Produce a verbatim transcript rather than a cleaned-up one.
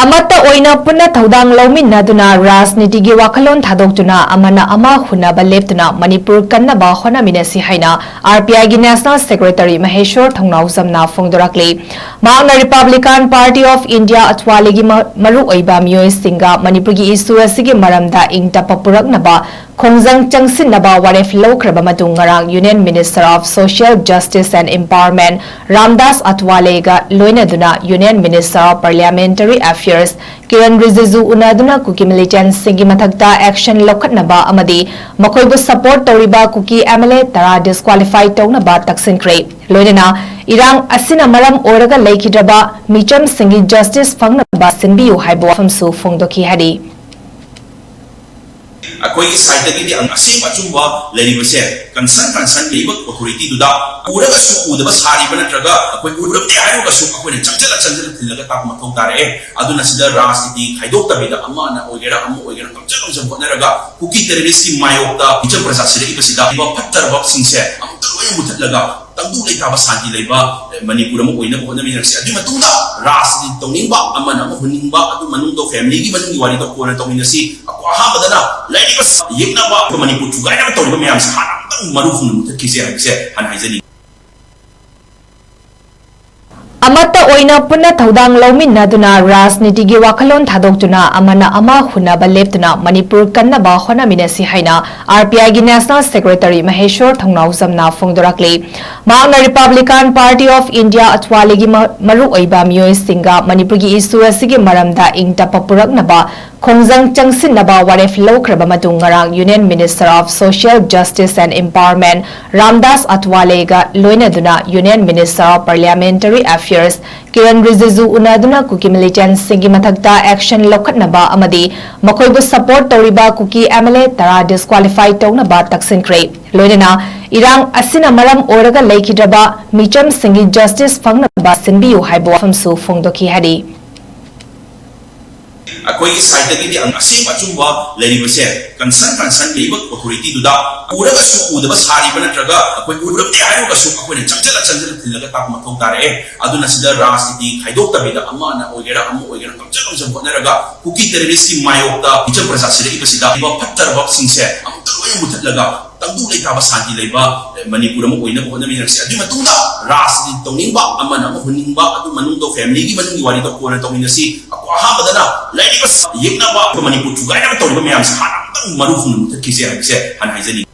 ꯑꯃꯠꯇ ꯑꯣꯏꯅ ꯄꯨꯟꯅ ꯊꯧꯗꯥꯡ ꯂꯧꯃꯤꯟꯅꯗꯨꯅ ꯔꯥꯖꯅꯤꯇꯤꯒꯤ ꯋꯥꯈꯜꯂꯣꯟ ꯊꯥꯗꯣꯛꯇꯨꯅ ꯑꯃꯅ ꯑꯃ ꯍꯨꯟꯅꯕ ꯂꯦꯞꯇꯨꯅ ꯃꯅꯤꯄꯨꯔ ꯀꯟꯅꯕ ꯍꯣꯠꯅꯃꯤꯟꯅꯁꯤ ꯍꯥꯏꯅ ꯑꯥꯔ ꯄꯤ ꯑꯥꯏꯒꯤ National Secretary ꯃꯍꯦꯁ꯭ꯋꯔ ꯊꯧꯅꯥꯎꯖꯝꯅ ꯐꯣꯡꯗꯣꯔꯛꯂꯤ꯫ ꯃꯍꯥꯛꯅ Republican Party of India ꯑꯊ꯭ꯋꯥꯂꯤꯒꯤ ꯃ-, ꯃꯔꯨꯑꯣꯏꯕ ꯃꯤꯑꯣꯏꯁꯤꯡꯒ ꯃꯅꯤꯄꯨꯔꯒꯤ issue ꯑꯁꯤꯒꯤ ꯃꯔꯝꯗ ꯏꯪ ꯇꯞꯄ ꯄꯨꯔꯛꯅꯕ ꯈꯣꯡꯖꯪ ꯆꯪꯁꯤꯟꯅꯕ ꯋꯥꯔꯦꯞ ꯂꯧꯈ꯭ꯔꯕ ꯃꯇꯨꯡ ꯉꯔꯥꯡ Union Minister of Social Justice and Empowerment Ramdas ꯑꯊꯋꯥꯂꯦꯒ ꯂꯣꯏꯅꯗꯨꯅ Union Minister of Parliamentary Affairs Kiran ꯔꯤꯖꯤꯖꯨ ꯎꯅꯗꯨꯅ ꯀꯨꯀꯤ militantꯁꯤꯡꯒꯤ ꯃꯊꯛꯇ action ꯂꯧꯈꯠꯅꯕ ꯑꯃꯗꯤ ꯃꯈꯣꯏꯕꯨ support ꯇꯧꯔꯤꯕ ꯀꯨꯀꯤ M L A ꯇꯔꯥ disqualify ꯇꯧꯅꯕ ꯇꯛꯁꯤꯟꯈ꯭ꯔꯦ꯫ ꯂꯣꯏꯅꯅ ꯏꯔꯥꯡ ꯑꯁꯤꯅ ꯃꯔꯝ ꯑꯣꯏꯔꯒ ꯂꯩꯈꯤꯗ꯭ꯔꯕ ꯃꯤꯆꯝꯁꯤꯡꯒꯤ justice ꯐꯪꯅꯕ ꯁꯤꯟꯕꯤꯌꯨ ꯍꯥꯏꯕ ꯋꯥꯐꯝꯁꯨ ꯐꯣꯡꯗꯣꯛꯈꯤ ꯍꯥꯏꯔꯤ꯫ ꯑꯩꯈꯣꯏꯒꯤ sideꯇꯒꯤꯗꯤ ꯑꯁꯦꯡꯕ ꯑꯆꯨꯝꯕ ꯂꯩꯔꯤꯕꯁꯦ concern, concern ꯂꯩꯕ authorityꯗꯨꯗ ꯎꯔꯒꯁꯨ ꯎꯗꯕ ꯁꯥꯔꯤꯕ ꯅꯠꯇ꯭ꯔꯒ ꯑꯩꯈꯣꯏ ꯎꯔꯕꯗꯤ ꯍꯥꯏꯔꯒꯁꯨ ꯑꯩꯈꯣꯏꯅ ꯆꯪꯁꯤꯜꯂ ꯆꯪꯁꯤꯜꯂ ꯊꯤꯜꯂꯒ ꯇꯥꯛꯄ ꯃꯊꯧ ꯇꯥꯔꯛꯑꯦ꯫ ꯑꯗꯨꯅ ꯁꯤꯗ ꯔꯥꯖꯅꯤꯇꯤ ꯈꯥꯏꯗꯣꯛꯇꯕꯤꯗ ꯑꯃꯅ ꯑꯣꯏꯒꯦꯔꯥ ꯑꯃ ꯑꯣꯏꯒꯦꯔꯥ ꯉꯝꯖ ꯉꯝꯖꯕ ꯍꯣꯠꯅꯔꯒ ꯀꯨꯀꯤ terroristꯀꯤ ꯃꯥꯌꯣꯛꯇ ꯃꯤꯆꯝ ꯄ꯭ꯔꯖꯥ ꯁꯤꯔꯛꯏꯕꯁꯤꯗ ꯂꯩꯔꯤꯕ ꯐꯠꯇꯔꯕꯁꯤꯡꯁꯦ ꯑꯃꯨꯛꯇ ꯂꯣꯏꯅ ꯃꯨꯊꯠꯂꯒ ꯇꯪꯗꯨ ꯂꯩꯇꯥꯕ ꯁꯥꯟꯇꯤ ꯂꯩꯕ ꯃꯅꯤꯄꯨꯔ ꯑꯃ ꯑꯣꯏꯅꯕ ꯍꯣꯠꯅꯃꯤꯟꯅꯔꯁꯤ꯫ ꯑꯗꯨꯒꯤ ꯃꯇꯨꯡꯗ ꯔꯥꯖꯅꯤꯇꯤ ꯇꯧꯅꯤꯡꯕ ꯑꯃꯅ ꯑꯃ ꯍꯨꯟꯅꯤꯡꯕ ꯑꯗꯨ ꯃꯅꯨꯡꯗ familyꯒꯤ ꯃꯅꯨꯡꯒꯤ ꯋꯥꯔꯤꯗꯣ ꯀꯣꯟꯅ ꯇꯧꯃꯤꯟꯅꯁꯤ꯫ ꯑꯍꯥꯟꯕꯗꯅ ꯂꯩꯔꯤꯕ ꯌꯦꯛꯅꯕ ꯃꯅꯤꯄꯨꯔ ꯊꯨꯒꯥꯏꯅꯕ ꯇꯧꯔꯤꯕ ꯃꯌꯥꯝꯁꯦ ꯍꯥꯟꯅ ꯑꯃꯨꯛꯇꯪ ꯃꯔꯨ ꯍꯨꯟꯅ ꯃꯨꯊꯠꯈꯤꯁꯦ ꯍꯥꯏꯕꯁꯦ ꯍꯥꯟꯅ ꯍꯥꯏꯖꯅꯤꯡꯉꯤ꯫ ꯑꯃꯠꯇ ꯑꯣꯏꯅ ꯄꯨꯟꯅ ꯊꯧꯗꯥꯡ ꯂꯧꯃꯤꯟꯅꯗꯨꯅ ꯔꯥꯖꯅꯤꯇꯤꯒꯤ ꯋꯥꯈꯜꯂꯣꯟ ꯊꯥꯗꯣꯛꯇꯨꯅ ꯑꯃꯅ ꯑꯃ ꯍꯨꯟꯅꯕ ꯂꯦꯞꯇꯨꯅ ꯃꯅꯤꯄꯨꯔ ꯀꯟꯅꯕ ꯍꯣꯠꯅꯃꯤꯟꯅꯁꯤ ꯍꯥꯏꯅ ꯑꯥꯔ ꯄꯤ ꯑꯥꯏꯒꯤ National Secretary ꯃꯍꯦꯁ꯭ꯋꯔ ꯊꯧꯅꯥꯎꯖꯝꯅ ꯐꯣꯡꯗꯣꯔꯛꯂꯤ꯫ ꯃꯍꯥꯛꯅ Republican Party of India ꯑꯊ꯭ꯋꯥꯂꯤꯒꯤ ꯃ-, ꯃꯔꯨꯑꯣꯏꯕ ꯃꯤꯑꯣꯏꯁꯤꯡꯒ ꯃꯅꯤꯄꯨꯔꯒꯤ issue ꯑꯁꯤꯒꯤ ꯃꯔꯝꯗ ꯏꯪ ꯇꯞꯄ ꯄꯨꯔꯛꯅꯕ ꯈꯣꯡꯖꯪ ꯆꯪꯁꯤꯟꯅꯕ ꯋꯥꯔꯦꯞ ꯂꯧꯈ꯭ꯔꯕ ꯃꯇꯨꯡ ꯉꯔꯥꯡ Union Minister of Social Justice and Empowerment Ramdas ꯑꯊꯋꯥꯂꯦꯒ ꯂꯣꯏꯅꯗꯨꯅ Union Minister of Parliamentary Affairs Kiran ꯔꯤꯖꯤꯖꯨ ꯎꯅꯗꯨꯅ ꯀꯨꯀꯤ militantꯁꯤꯡꯒꯤ ꯃꯊꯛꯇ action ꯂꯧꯈꯠꯅꯕ ꯑꯃꯗꯤ ꯃꯈꯣꯏꯕꯨ support ꯇꯧꯔꯤꯕ ꯀꯨꯀꯤ M L A ꯇꯔꯥ disqualify ꯇꯧꯅꯕ ꯇꯛꯁꯤꯟꯈ꯭ꯔꯦ꯫ ꯂꯣꯏꯅꯅ ꯏꯔꯥꯡ ꯑꯁꯤꯅ ꯃꯔꯝ ꯑꯣꯏꯔꯒ ꯂꯩꯈꯤꯗ꯭ꯔꯕ ꯃꯤꯆꯝꯁꯤꯡꯒꯤ justice ꯐꯪꯅꯕ ꯁꯤꯟꯕꯤꯌꯨ ꯍꯥꯏꯕ ꯋꯥꯐꯝꯁꯨ ꯐꯣꯡꯗꯣꯛꯈꯤ ꯍꯥꯏꯔꯤ꯫ ꯑꯩꯈꯣꯏꯒꯤ ꯁꯥꯏꯠꯇꯒꯤꯗꯤ ꯑꯁꯦꯡꯕ ꯑꯆꯨꯝꯕ ꯂꯩꯔꯤꯕꯁꯦ ꯀꯟꯁꯔꯟ ꯀꯟꯁꯔꯟ ꯂꯩꯕ ꯑꯣꯊꯣꯔꯤꯇꯤꯗꯨꯗ ꯎꯔꯒꯁꯨ ꯎꯗꯕ ꯁꯥꯔꯤꯕ ꯅꯠꯇ꯭ꯔꯒ ꯑꯩꯈꯣꯏ ꯎꯔꯕꯗꯤ ꯍꯥꯏꯔꯒꯁꯨ ꯑꯩꯈꯣꯏꯅ ꯆꯪꯁꯤꯜꯂ ꯆꯪꯁꯤꯜꯂ ꯊꯤꯜꯂꯒ ꯇꯥꯛꯄ ꯃꯊꯧ ꯇꯥꯔꯛꯑꯦ꯫ ꯑꯗꯨꯅ ꯁꯤꯗ ꯔꯥꯖꯅꯤꯇꯤ ꯈꯥꯏꯗꯣꯛꯇꯕꯤꯗ ꯑꯃꯅ ꯑꯣꯏꯒꯦꯔꯥ ꯑꯃ ꯑꯣꯏꯒꯦꯔꯥ ꯉꯝꯖ ꯉꯝꯖꯕ ꯍꯣꯠꯅꯔꯒ ꯀꯨꯀꯤ ꯇꯦꯔꯣꯔꯤꯁꯀꯤ ꯃꯥꯌꯣꯛꯇ ꯃꯤꯆꯝ ꯄ꯭ꯔꯖꯥ ꯁꯤꯔꯛꯏꯕꯁꯤꯗ ꯐꯠꯇꯔꯕꯁꯤꯡꯁꯦ ꯑꯃꯨꯛꯇ ꯂꯣꯏꯅ ꯃꯨꯊꯠꯂꯒ ꯇꯪꯗꯨ ꯂꯩꯇꯥꯕ ꯁꯥꯟꯇꯤ ꯂꯩꯕ ꯃꯅꯤꯄꯨꯔ ꯑꯃ ꯑꯣꯏꯅꯕ ꯍꯣꯠꯅꯃꯤꯟꯅꯔꯁꯤ꯫ ꯑꯗꯨꯒꯤ ꯃꯇꯨꯡꯗ ꯔꯥꯖꯅꯤꯇꯤ ꯇꯧꯅꯤꯡꯕ ꯑꯃꯅ ꯑꯃ ꯍꯨꯟꯅꯤꯡꯕ ꯑꯗꯨ ꯃꯅꯨꯡꯗ ꯐꯦꯃꯤꯂꯤꯒꯤ ꯃꯅꯨꯡꯒꯤ ꯋꯥꯔꯤꯗꯣ ꯀꯣꯟꯅ ꯇꯧꯃꯤꯟꯅꯁꯤ꯫ ꯑꯍꯥꯟꯕꯗꯅ ꯂꯩꯔꯤꯕ ꯌꯦꯛꯅꯕ ꯃꯅꯤꯄꯨꯔ ꯊꯨꯒꯥꯏꯅꯕ ꯇꯧꯔꯤꯕ ꯃꯌꯥꯝꯁꯦ ꯍꯥꯟꯅ ꯑꯃꯨꯛꯇꯪ ꯃꯔꯨ ꯍꯨꯟꯅ ꯃꯨꯊꯠꯈꯤꯁꯦ ꯍꯥꯏꯕꯁꯦ ꯍꯥꯟꯅ ꯍꯥꯏꯖꯅꯤꯡꯉꯤ꯫